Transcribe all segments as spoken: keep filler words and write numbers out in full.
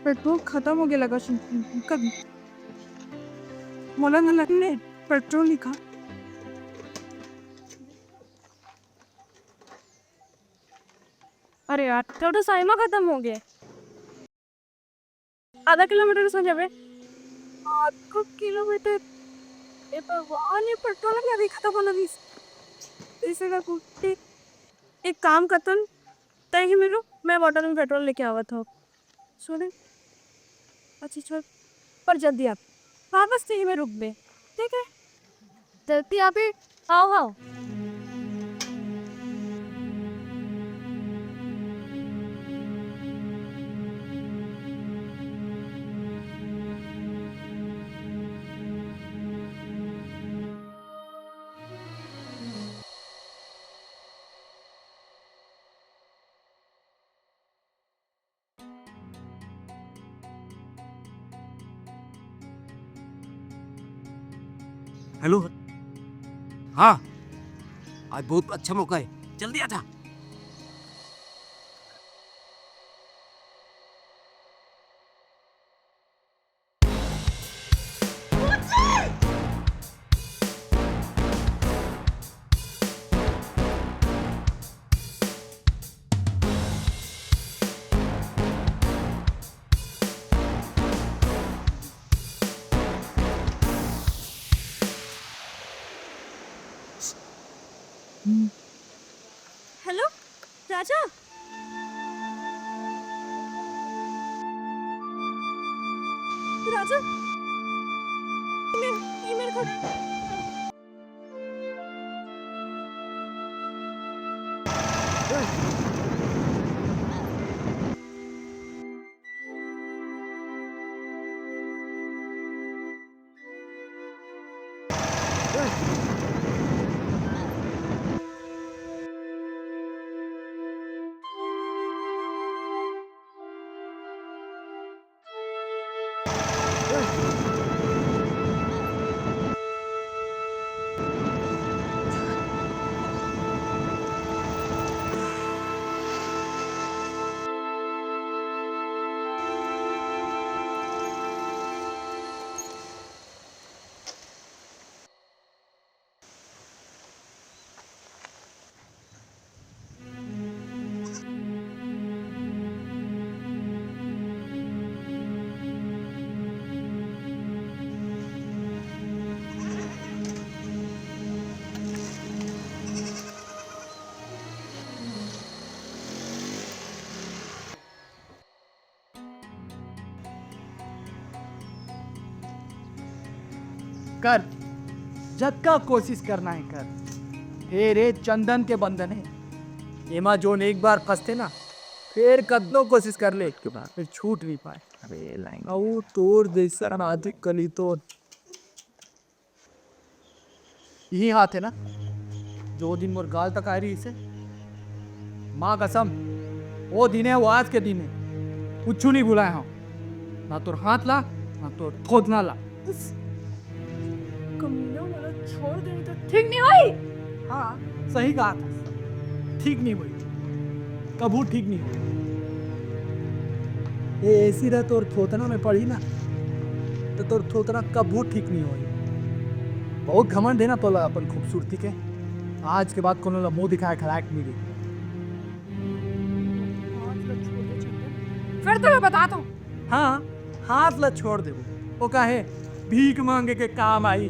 Petrol खतम हो गे लगा सुन, कभी मोला न लगने पेट्रोल लिखा। अरे यार, तो, तो साइमा खतम हो गया। आधा किलोमीटर सो जाबे। आधा किलोमीटर? ए भगवान, ये पेट्रोल में अभी खतम होना भी। इसे का कुट्टी। एक काम करतन, तय ही मिलो, मैं बॉटल में पेट्रोल लेके आवत हूँ। सुने, अच्छी छोड़, पर जल्दी आप वापस से ही में रुक बे, ठीक है? जल्दी आप ही आओ, आओ। हेलो। हाँ, आज बहुत अच्छा मौका है, जल्दी आ जा। हेलो, राजा। राजा, ये मेरे, ये मेरे घर। कर, जतका कोशिश करना है कर। फेर ए चंदन के बंधन हे, एमा जोन एक बार फंसथे ना, फेर कतनो कोशिश कर ले, फेर छूट नहीं पाए। अबे लाइन। अउ तोर जैसा नाजुक कली तो इही हाथ हे ना, जो ओ दिन मोर गाल तक आए रहिस हे। माँ कसम, ओ दिन हे, ओ आज के दिन हे, कुछु नहीं भुलाए हंव। ना तोर हाथ ला, ना तोर थोथना ला। कमीना, मोला छोड़ दे, नहीं तो ठीक नहीं होई। हाँ, सही कहा था, ठीक नहीं होई। कभू ठीक नहीं होई। ए एसी ला तोर थोथना में पड़ी ना, तो तोर थोथना कभू ठीक नहीं होई। बहुत घमंड हे ना तोला अपन खूबसूरती के। आज के बाद कोनो ला मुंह दिखाए के लायक नहीं रही। फिर तो मैं बता दूं। हाँ, हाथ ला छोड़ देबो, ओ काहे भीख मांगे के काम आई।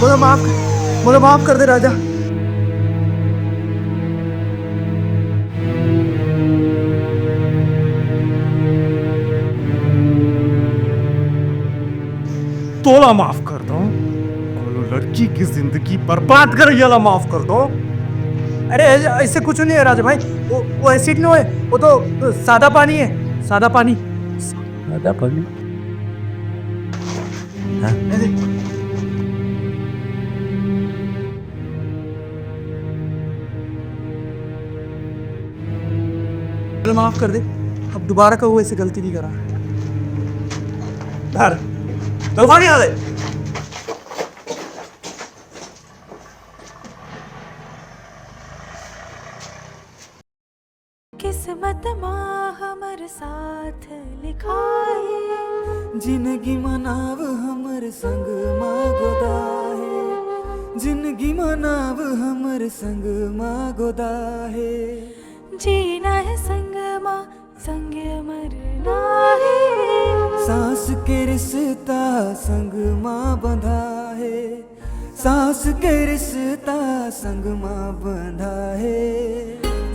मोला माफ, मोला माफ कर दे राजा। तोला माफ कर दो, कोनो लड़की की जिंदगी बर्बाद करइया ला माफ कर दो। अरे, ऐसे कुछ नहीं है राजा भाई, वो, वो एसिड नहीं है, वो तो, तो सादा पानी है, सादा पानी। सादा पानी? हाँ? चलो, माफ कर दे, अब दोबारा कभी ऐसी गलती नहीं करा। धर, चल, बाहर निकाल दे। किस्मत मा हमर साथ लिखाए, जिनगी मा नाव हमर संग मा गोदाए, जिनगी मा नाव हमर संग मा गोदाए। जीना है संग मा, संग मरना है। सांस के रिश्ता संग मा बंधा है, सांस के रिश्ता संग मा बंधा है।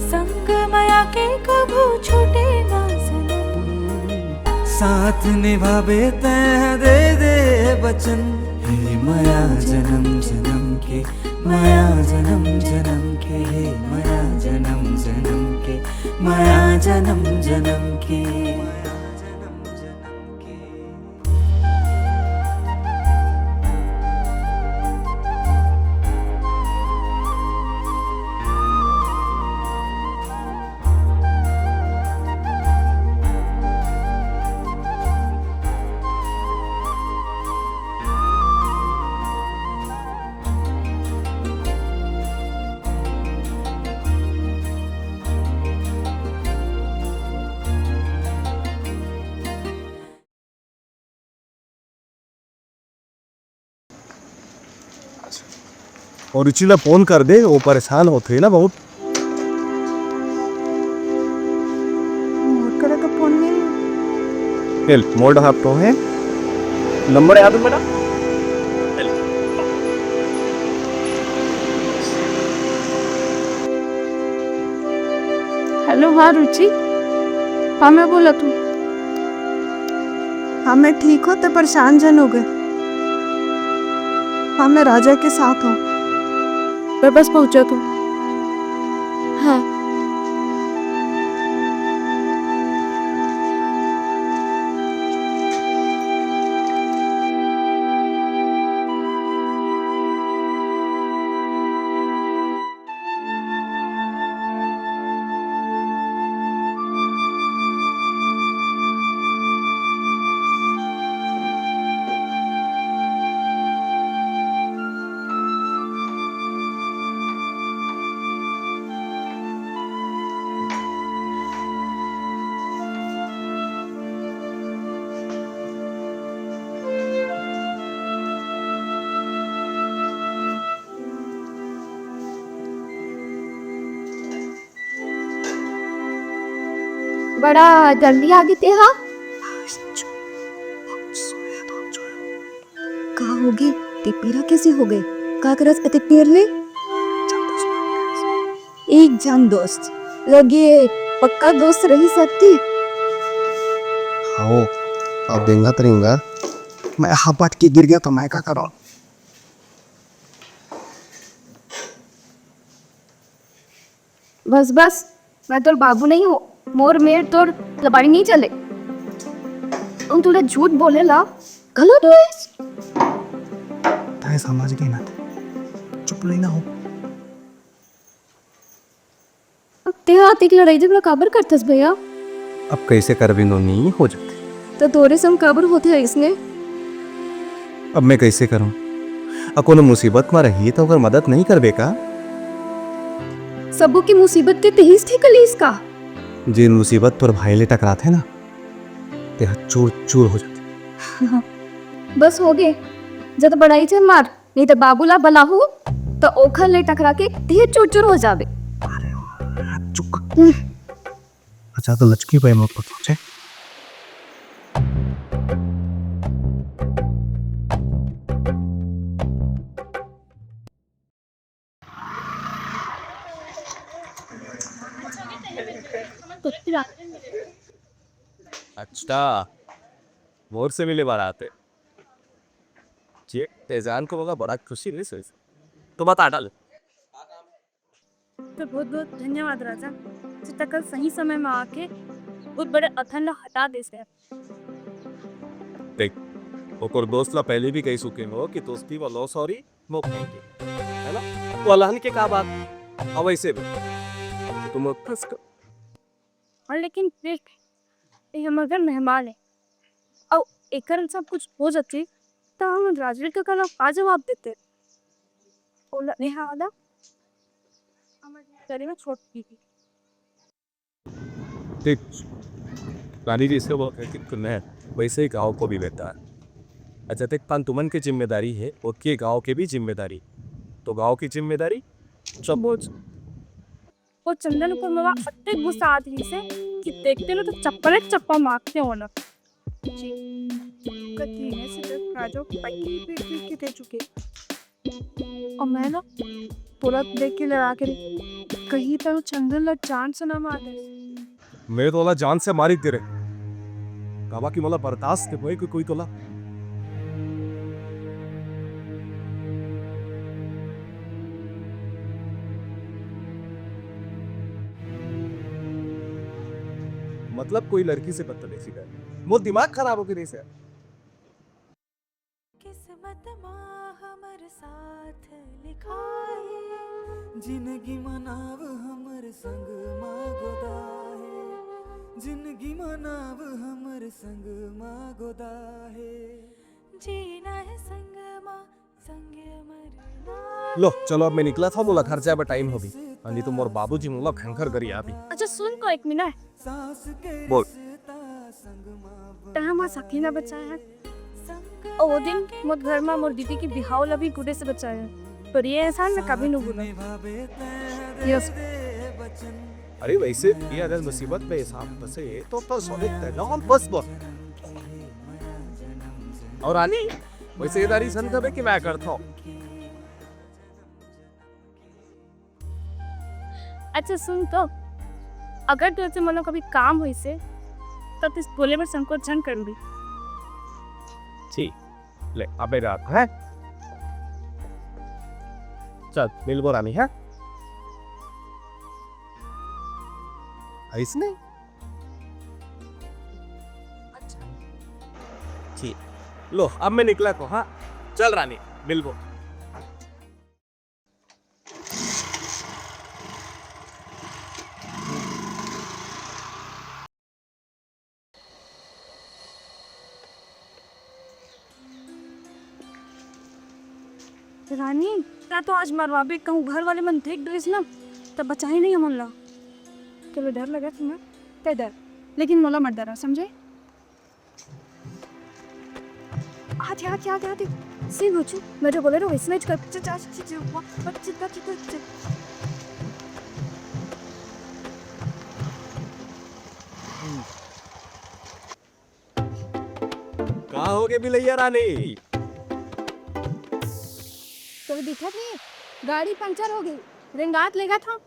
संग मया के कभू छूटे ना सनम। साथ निभाबे तैं दे दे बचन। हे मया जनम जनम के, मया जनम जनम के, हे मया जनम जनम के, मया जनम जनम के। अउ रुचि ला फोन कर दे, वो परेशान होथे ना बहुत। मोर करा तो फोन नहीं। चल, मोर डहार तो है। नंबर याद है बेटा? हेलो, हाँ रुचि, हाँ मैं बोलत हूँ। हाँ मैं ठीक हूँ, तैं परेशान झन होगे। हाँ मैं राजा के साथ हूँ। मैं बस पहुँचत हूँ। हाँ। बड़ा जल्दी आ गे तेहा। का होगे? तैं पीरा कैसे होगे? का करस अतेक पीरा ले? एक झन दोस्त लगे, पक्का दोस्त रही सकती। हव, अब बेंगत रेंगत मैं हापट के गिर गेंव त मैं का करंव? बस बस, मैं तोर बाबू नहीं हूँ। मोर मेर तोर लबारी नहीं चले। अउ तोला झूठ बोले ला घलो डोइस। तैं समझ गे ना, चुप नहीं ना हो। अब तेहा अतेक लड़ाई झगड़ा काबर करथस भैया? अब कैसे करबे नोनी, हो जाथे। त तोरे संग काबर होथे अइसने? अब मैं कैसे करंव? अब कोनो मुसीबत म रही त ओकर मदद नहीं करबे का? सबो के मुसीबत ते तेहीच ठेका लिस का? जेन मुसीबत तोर भाई ले टकराथे ना, तेहा चूर चूर हो जाथे। बस होगे, जादा बड़ाई झन मार, नहीं त बाबू ला बलाहूं त ओखर ले टकरा के देह चूर-चूर हो जाबे। चुप। अच्छा, तो लचकी पे मत सोचे। अच्छा, मोर से मिले बर आते। जे तेजान को होगा बड़ा खुशी नहीं सोच। तो बता डाल। तो बहुत बहुत धन्यवाद राजा, जे तैं कल सही समय में आके बहुत बड़े अथन ला हटा देस। देख, ओकर दोस्त ला पहले भी कही चुके हो कि दोस्ती वाला सॉरी मोक नहीं के, है ना? वो अलहन के का बात? अब ऐसे भी तुम फंस कर। और लेकिन देख, ये हमर घर मेहमान है, और एकर सब कुछ हो जाती, तो हम राजवीर के कल का जवाब देते? ओला, नेहा वाला, हमर घर में छोट की थी। देख, रानी जी, इसके वो कहती तो मैं वैसे ही गाँव को भी लेता है। अच्छा, देख, पान तुमन के जिम्मेदारी है, ओके, गाँव के भी जिम्मेदारी। तो गाँव की जिम्मेदारी सब बोझ। वो चंदन ऊपर मोला अतेक गुस्सा आत रहिस हे कि देखते ना तो चप्पल एक चप्पल मारते हो ना। जी, कति में से तो राजो पट्टी पीट पीट के दे चुके। और मैं ना तोला देख के लड़ा के रही, कहीं तो चंदन ला जान से ना मार दे। मैं तोला जान से मारी दे रे। काबा कि मोला बर्दाश्त नहीं होए कि कोई तोला। मतलब कोई लड़की से बदतमीजी कर। मोर दिमाग खराब हो गई रे सर। किस्मत मा हमर साथ लिखाए, जिनगी मनाव हमर संग मा गोदाहे, जिनगी मनाव हमर संग मा गोदाहे, जीना है संग मा, संग मरना। लो, चलो, अब मैं निकला था, मोला घर जाए बर टाइम हो गई। हाँ, नहीं तो मोर बाबूजी मोला भयंकर गरियाबे। अच्छा, सुन तो एक मिनट। बोल। तैं हमर सखी ला बचाए हस। अउ वो दिन मोर घर मा मोर दीदी के बिहाव ला भी टूटे से बचाए हस। पर ये एहसान मैं कभी नहीं भूलूं। यस। अरे वैसे भी अगर मुसीबत में एहसान फंसे तो, तो सॉरी कहना हम बस बस। अउ रानी, वैसे ये दारी सन कबे कि मैं करता हूँ। अच्छा सुन तो, अगर तोर से मोला कभी काम होइसे, त तैं बोले बर संकोच झन करबे। ठीक, ले, अबे रात, हैं? चल, मिलबो रानी, हैं? अइसने? अच्छा। ठीक, लो, अब मैं निकला तो, हाँ? चल रानी, मिलबो। रानी, तैं तो आज मरवाबे, कहूँ घर वाले मन देख डरिस ना, त बचाही नहीं हमन ला। तोला डर लगत हे ना, तैं डर, लेकिन मोला मत डरा, समझे? आते, आते, आते, आते। सेम हो चु, मैं जो बोले रहो, इसमें कर, च-, च-, च-, च-, वा-, वा-, चिंता, चिंता, चिंता। का हो गे बिलैया रानी? तो दिखत नहीं, गाड़ी पंचर हो गई, रेंगात लेगा था।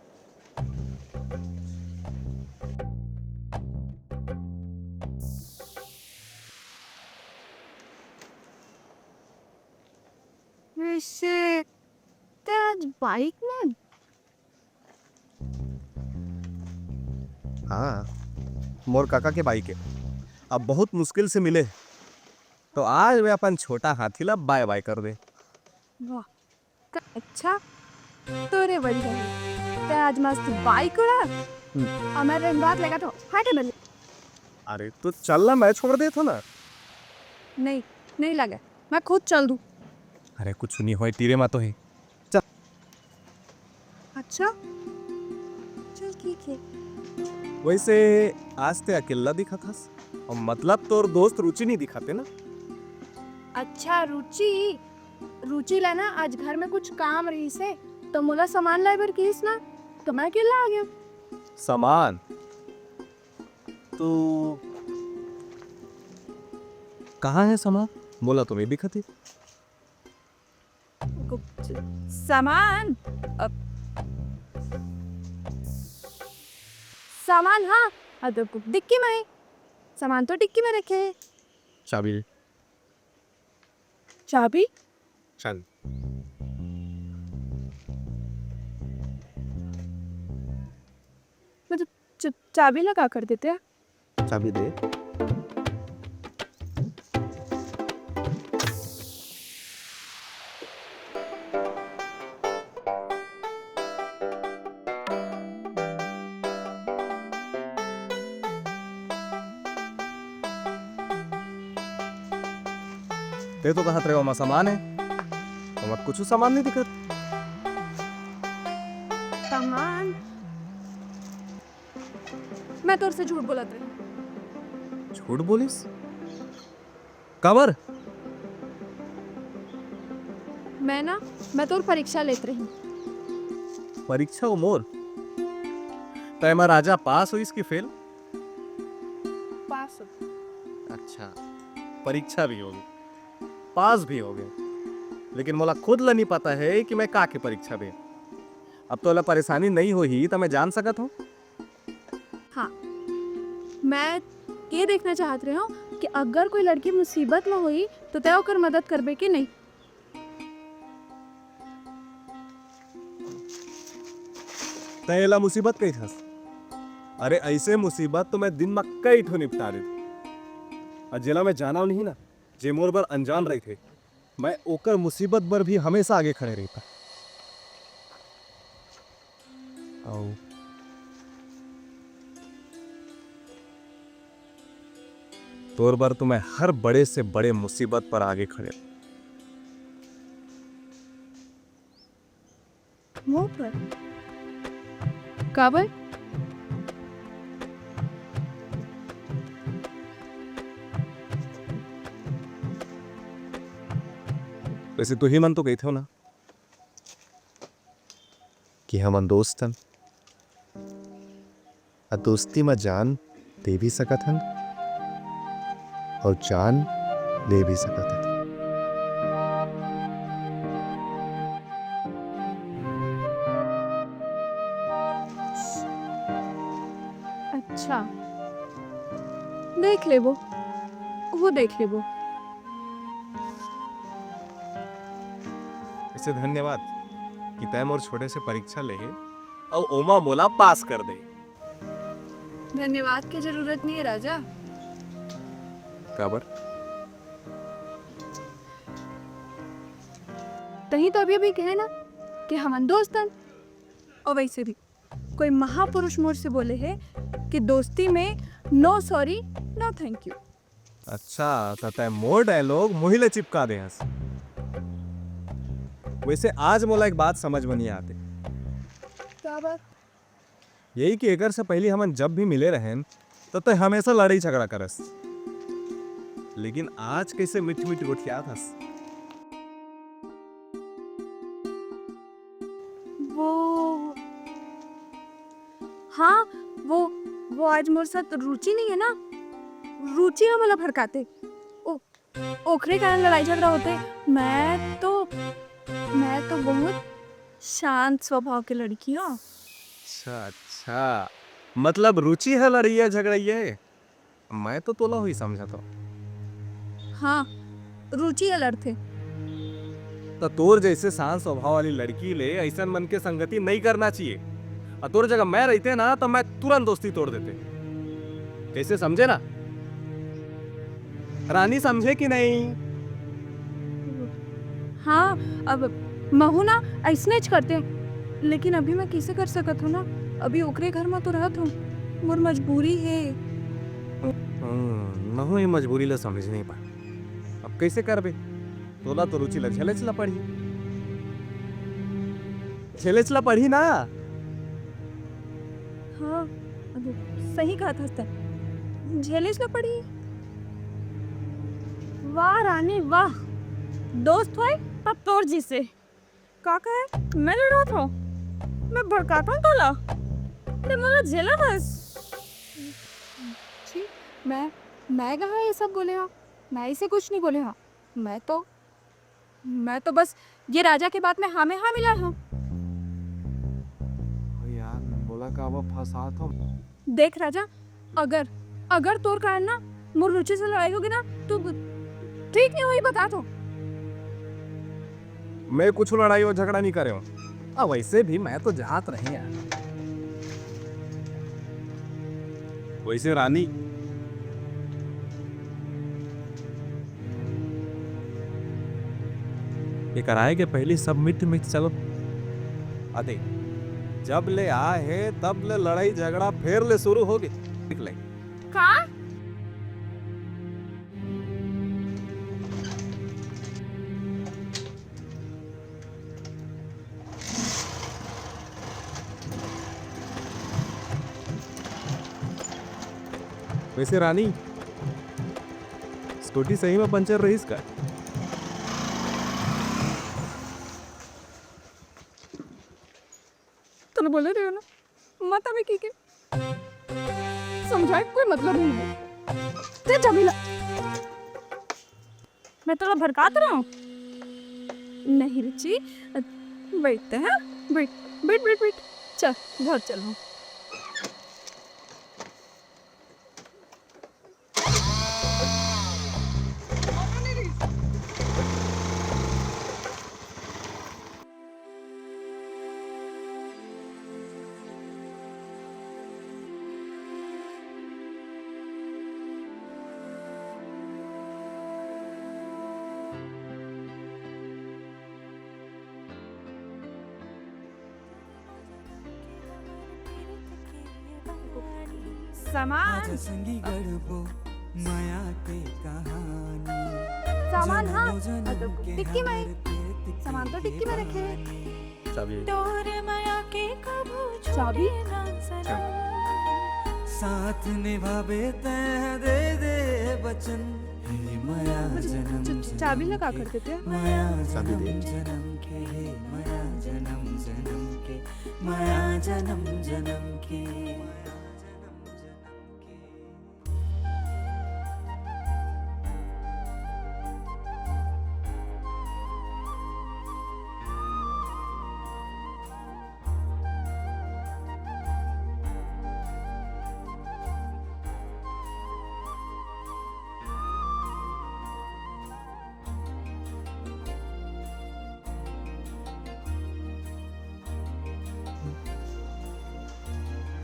वैसे, तैं आज बाइक में? हाँ, मोर काका के बाइक हे। अब बहुत मुश्किल से मिले, तो आज मैं अपन छोटा हाथी ला बाय बाय कर दे। वाह, क-, अच्छा, तोरे बड़ी है। तैं आज मस्त बाइक उड़ा, हम्म। अउ मैं रेंगात लेगा तो, हटे बल्ले। अरे, तो चल ना, मैं छोड़ देथों ना। नहीं, नहीं लगे, मैं खुद चल दूँ। अरे, कुछ नहीं होय, तीरे मा तो है। चल। अच्छा, चल ठीक है। वैसे आज तैं अकेला दिखत हस, अउ मतलब तोर दोस्त रुचि नहीं दिखाते ना? अच्छा रुचि, रुचि ला ना आज घर में कुछ काम रहिस हे, तो मोला सामान लाए बर किहिस ना, तो मैं अकेला आ गेंव। सामान? तो कहाँ हे सामान? मोला तो नइ दिखत हे। सामान? अ, सामान, हाँ, अ, तो डिक्की में हे। सामान तो डिक्की में रखे हे। चाबी दे। चाबी? चल। मतलब, च-, चाबी ला का कर देते? चाबी दे। ते तो कहत रहे ओमा सामान हे, ओमा कुछ सामान नइ दिखत। सामान? मैं तोर से झूठ बोलत रही। झूठ बोलिस? काबर? मैं ना, मैं तोर परीक्षा लेत रही। परीक्षा हो मोर? त एमा राजा पास होइस कि फेल? पास हो। अच्छा, परीक्षा भी होगे, पास भी होगे, लेकिन मोला खुद ला नइ पता हे कि मैं का के परीक्षा देंव। अब तोला परेशानी नइ होही त मैं जान सकत हंव? हाँ, मैं ये देखना चाहत रहे हंव कि अगर कोई लड़की मुसीबत में होही, तो तैं ओकर मदद करबे कि नहीं? तैं एला मुसीबत कहिथस? अरे, ऐसे मुसीबत तो मैं दिन में कई ठो निपटा देथंव। अउ जेला मैं जानव नहीं ना, जे मोर बर अनजान रहिथे, मैं ओकर मुसीबत बर भी हमेशा आगे खड़े रहिथंव। अउ तोर बर तो मैं हर बड़े से बड़े मुसीबत पर आगे खड़े। मोर पर? काबर? वैसे तुही मन तो कहिथव ना कि हमन दोस्त हन, अउ दोस्ती म जान दे भी सकत हन अउ जान ले भी सकत हन। अच्छा, देख लेबो, वो देख लेबो। वैसे धन्यवाद कि तैं मोर छोटे से परीक्षा ले हे अउ ओमा मोला पास कर दे। धन्यवाद के जरूरत नहीं है राजा। काबर? तहीं तो अभी अभी कहे ना कि हमन दोस्त हन। और वैसे भी कोई महापुरुष मोर से बोले हे कि दोस्ती में no sorry, no thank you। अच्छा, त तैं मोर डायलॉग मोही ले चिपका दे हस। वैसे आज मोला एक बात समझ में नहीं आते। का बात? यही कि एकर से पहले हमन जब भी मिले रहेन, त तैं हमेशा लड़ाई झगड़ा करस। लेकिन आज कैसे मीठ मीठ गोठियात हस? वो, हाँ, वो, वो आज मोर साथ रुचि नहीं है ना, रुचि ह मोला भड़काथे। ओ, ओखरे कारण लड़ाई झगड़ा होथे। मैं तो, मैं तो बहुत शांत स्वभाव के लड़की हंव। अच्छा, अच्छा, मतलब रुचि ह लड़इया झगड़इया हे? मैं तो तोला हुई समझत हंव। हाँ, रुचि ह लड़थे। त तोर जैसे शांत स्वभाव वाली लड़की ले अइसन मन के संगति नहीं करना चाहिए। अउ तोर जगह मैं रहते ना, त मैं तुरंत दोस्ती तोड़ देते। कैसे, समझे ना? रानी, समझे कि नहीं? हाँ, अब महू ना अइसनेच करते, लेकिन अभी मैं कैसे कर सकत हंव ना, अभी ओकरे घर में तो रहत हंव, मोर मजबूरी हे। हम्म, महू ये मजबूरी ला समझ नहीं पा। अब कैसे करबे? तोला तो रुचि ला झेलेच ला पड़ही। झेलेच ला पड़ही ना? हाँ, अब सही कहत हस तैं। झेलेच ला पड़ही। वाह रानी वाह, दोस्त होय तब तोर जइसे। का कहे? मैं लड़ात हूँ? मैं भड़कात हूँ तोला? ते मोला झेला बस। छी, मैं, मैं कहाँ ये सब बोले हूँ? मैं इसे कुछ नहीं बोले हूँ। मैं तो, मैं तो बस ये राजा के बात में हाँ में हाँ मिला हूँ। ओ यार, मोला काबर फंसात हो? देख राजा, अगर, अगर तोर कारण ना मोर रुचि से लड़ाई होगे ना, तो ठीक नहीं होही, बता तो। मैं कुछ लड़ाई और झगड़ा नहीं करे हूँ। अब वैसे भी मैं तो जात नहीं यार। वैसे रानी, एकर आए के पहिली सब मीठ मीठ चलो। अदे, जब ले आए हे, तब ले लड़ाई झगड़ा फेर ले शुरू होगे। निकले। का? वैसे रानी, स्कूटी सही में पंचर रहिस का? तूने बोले रहे हो ना, मत अभी की के समझाए कोई मतलब नहीं है। ते चाबी ला। मैं तोला भड़कात रहा हूँ? नहीं रुचि, बैठते हैं, बैठ, बैठ, बैठ, बैठ। चल, घर चलो। सामान। आजा संगी गढ़बो माया के कहानी। सामान, हाँ, जनम जनम के टिक्की में। हमर प्रीत के सामान तो टिक्की में रखे हे। कहानी। चाबी। तोर माया के कभू चाबी? छूटे ना सनम। साथ निभाबे तैं दे दे वचन। हे माया मुझे जनम च-, च-, चाबी जनम लगा के, कर देते हैं। माया चाबी जनम दे। जनम के, हे माया जनम जनम के, माया जनम जनम के।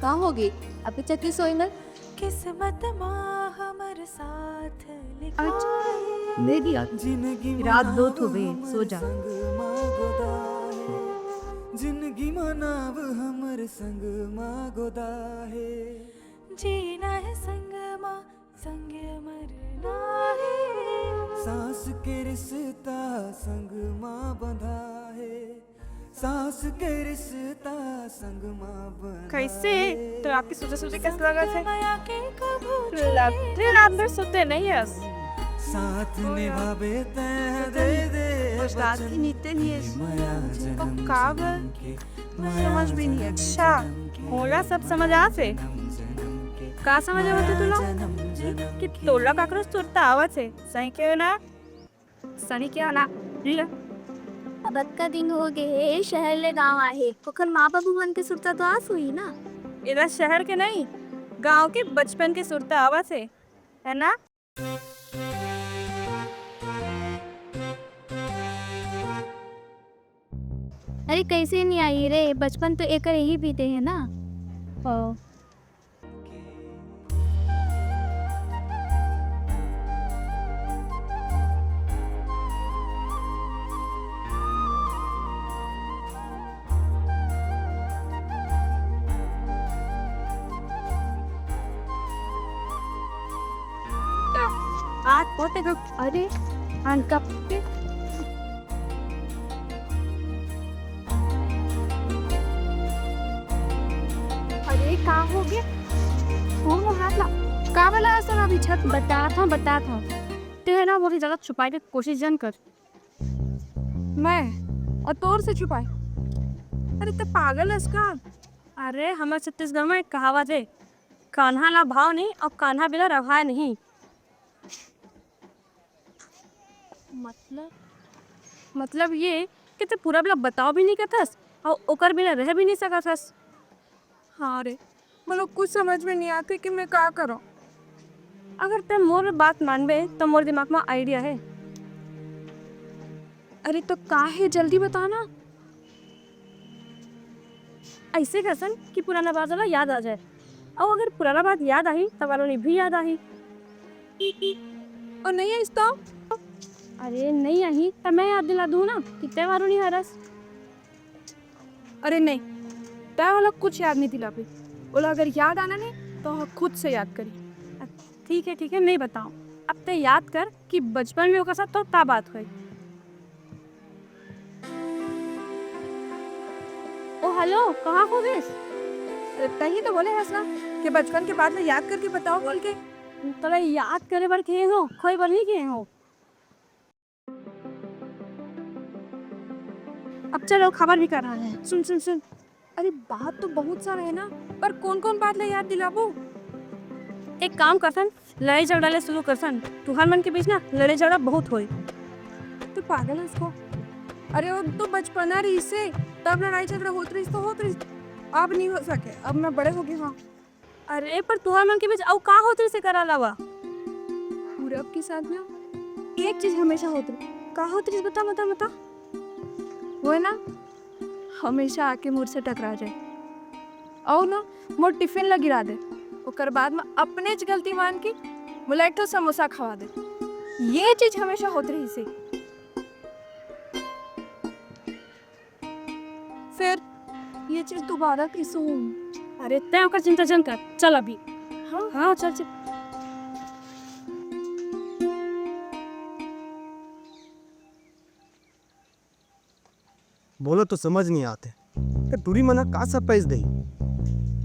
का होगे? अभी चक्की सोई में? किस्मत मा हमर साथ लिखा अच्छा, हे। दे दिया। जिनगी रात दो तो हुए, सो जा। संग मा गोदा हे। जिनगी मा नाव हमर संग मा गोदा हे। जीना हे संग मा, संग मरना हे। सांस के रिश्ता संग मा बंधा हे। सांस के रिश्ता संग मा बंधा हे। कैसे? तो आपके सोचे सोचे कैसे लगा थे? रात भर सोते नहीं हस। साथ निभाबे तैं दे दे वचन। गुजरात की नीति नहीं है। और काबर? समझ भी नहीं। अच्छा, मोला सब समझ आथे। का समझ आवत हे तुला? कि तोला काकरो सुरता आवत हे, सही कहे ना? सही कहे ना? ले। अब अतका दिन होगे हे, शहर ले गांव आए हे, ओकर माँ बाबू मन के सुरता तो आस होही ना? एला शहर के नहीं, गांव के बचपन के सुरता आवत हे, है ना? अरे, कैसे नहीं आई रे, बचपन तो एकर यही बीते है ना। ओ। आज बहुत एक, अरे, अनका पे। अरे, का हो गया? कौन हाथ ला? का वाला आसन अभी छत? बता था, बता था। ते है ना, मोर से ज्यादा छुपाए के कोशिश झन कर। मैं? अउ तोर से छुपाए? अरे, ते पागल हस का? अरे, हमर छत्तीसगढ़ में एक कहावत हे, "कान्हा ला भाव नहीं अउ कान्हा बिना रहाय नहीं।" मतलब? मतलब ये कि ते पूरा बिना बताव भी नहीं करथस अउ ओकर बिना रह भी नहीं सकत हस। हाँ रे, मोला कुछ समझ में नहीं आते कि मैं का करूँ। अगर ते मोर बात मानबे, तो मोर दिमाग में idea है। अरे, तो का है, जल्दी बता ना। ऐसे करसन कि पुराना बात वाला याद आ जाए, अउ अगर पुराना बात याद आही, त वारुणी भी याद आही। अउ नहीं आइस तो? अरे, नहीं आही, त मैं याद दिला दूँ ना कि ते वारुणी हरस। अरे नहीं, तैं ओला कुछ याद नहीं दिलाबे। ओला अगर याद आना नहीं, तो ओह खुद से याद करी। ठीक है, ठीक है, नहीं बताऊँ। अब तैं याद कर कि बचपन में ओकर साथ तोर का बात होय। ओ हेलो, कहाँ खो गेस? अरे, तहीं तो बोले हस ना कि बचपन के बात ला याद करके बताओ बोल के। तोला याद करे बर कहे हो, खोए बर नहीं कहे हो। अब चलो, खबर भी करना है। सुन, सुन, सुन। अरे, बात तो बहुत सारा है ना, पर कौन-कौन बात ला याद दिलाबो? एक काम करथन, लड़ाई झगड़ा ले शुरू करथन। तुहर मन के बीच ना लड़ाई झगड़ा बहुत होय। तू पागल है इसको। अरे, वो तो बचपना रहिसे, तब लड़ाई झगड़ा होत रहिस तो होत रहिस। अब नहीं हो सके, अब मैं बड़े हो गई हूँ। अरे, पर तुहर मन के बीच अउ का होत रहिस एकर अलावा? पूरब के साथ ना एक चीज हमेशा होत रहिस। का होत रहिस? बता, बता, बता। वो है ना, हमेशा आके मोर से टकरा जाए, अउ ना मोर टिफिन ला गिरा दे। ओकर बाद में अपनेच गलती मान के मोला एक ठो समोसा खवा दे। ये चीज हमेशा होत रहिसे। फिर ये चीज दोबारा कैसे हुई? अरे, तैं ओकर चिंता झन कर, चल अभी। हाँ? हाँ, चल, चल। मोला तो समझ नहीं आते, ये टूरी मन ह का सरप्राइज देही?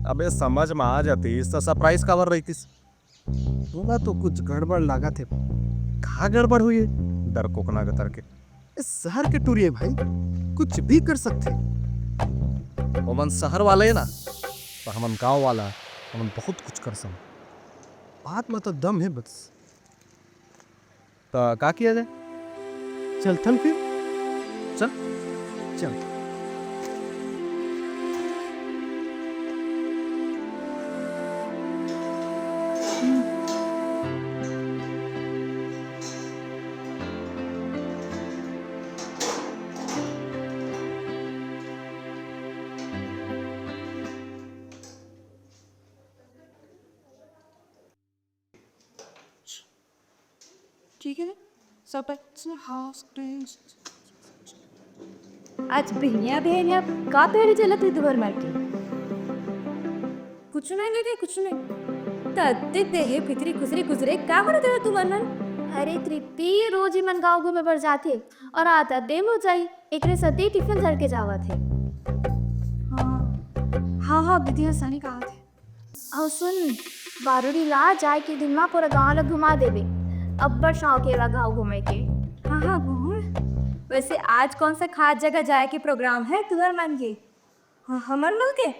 अबे, समझ में आ जातिस त सरप्राइज काबर रहितिस? मोला तो कुछ गड़बड़ लागत हे। का गड़बड़ हुई है? डरपोकना के तरके। ये शहर के टूरी है भाई, कुछ भी कर सकथे। ओमन शहर वाले है ना, पर हमन गांव वाला, हमन बहुत कुछ कर सकन। बात में तो दम है बस। त का किया जाए? चलथन फिर। चल। चल। ठीक है ना? सब अच्छा, हाँ, screen। आज बिहनिया बिहनिया का तैयारी चलत हे तुहर मन के? कुछ नहीं दीदी, कुछ नहीं। त अत्ते देहे भितरी खुसरी खुसरे का करत हे तुमन मन? अरे तृप्ति, रोज ही मन गाँव घूमे बर जाथे अउ आधा दिन हो जाही, एकरे सेती टिफिन धर के जावत हे। हाँ, हाँ, हाँ, दीदी ह सही कहा थे। अउ सुन, बारूड़ी ला जाए के दिन मा पूरा गांव ला घुमा देबे। अब्बड़ शौक हे ला गांव घूमे के। हाँ, हाँ, घूम। वैसे आज कौन सा खास जगह जाए के प्रोग्राम है तुहर मन के? हाँ, हमर मन के?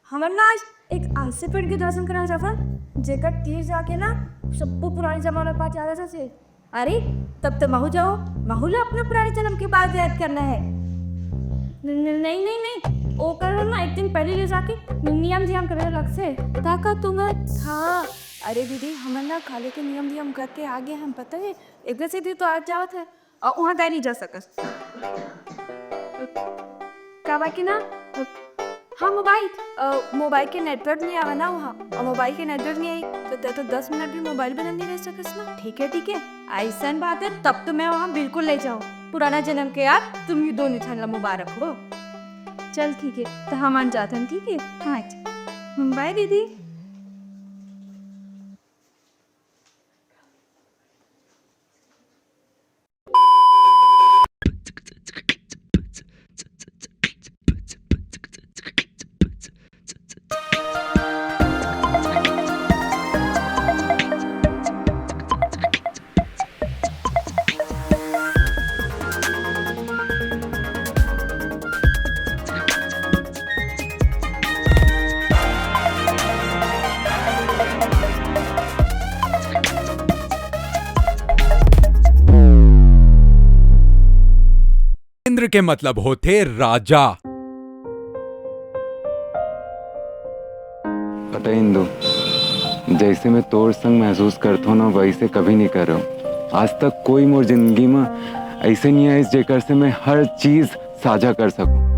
हमन ना आज एक ऐसे पेड़ के दर्शन करा जाथन, जेकर तीर जाके ना सब्बो पुरानी जमाना के बात याद आ जाथे। अरे, तब तो महू जाओ, महू ला अपना पुराने जन्म के बात याद करना है। न-, न-, नहीं, नहीं, नहीं, ओकर ना एक दिन पहले ले जाके नि-, नियम धियाम करे लगथे। ताका तुम? हाँ, अरे दीदी, हमन ना काले के नियम धियाम करके आगे हम, पता है, एकरे सेती तो आज जावत है। अउ उहाँ तैं नहीं जा सकस। काबर कि ना, हाँ, मोबाइल, अ, मोबाइल के नेटवर्क नहीं आवे ना उहाँ, अउ मोबाइल के नेटवर्क नहीं आई, त तैं तो दस मिनट भी मोबाइल बिना नहीं रह सकस ना। ठीक है, ठीक है, अइसन बात है, तब तो मैं उहाँ बिल्कुल नहीं जाहूँ। पुराना जन्म के याद तुम ही दोनों झन ला मुबारक हो। चल ठीक है, त हमन जाथन, ठीक है? हाँ, ठीक। बाय दीदी। राष्ट्र के मतलब होथे राजा। पता है इंदु, जैसे मैं तोर संग महसूस करथो ना, वैसे कभी नहीं कर रहा हूँ। आज तक कोई मोर जिंदगी में ऐसे नहीं आइस जेकर से मैं हर चीज साझा कर सकूं।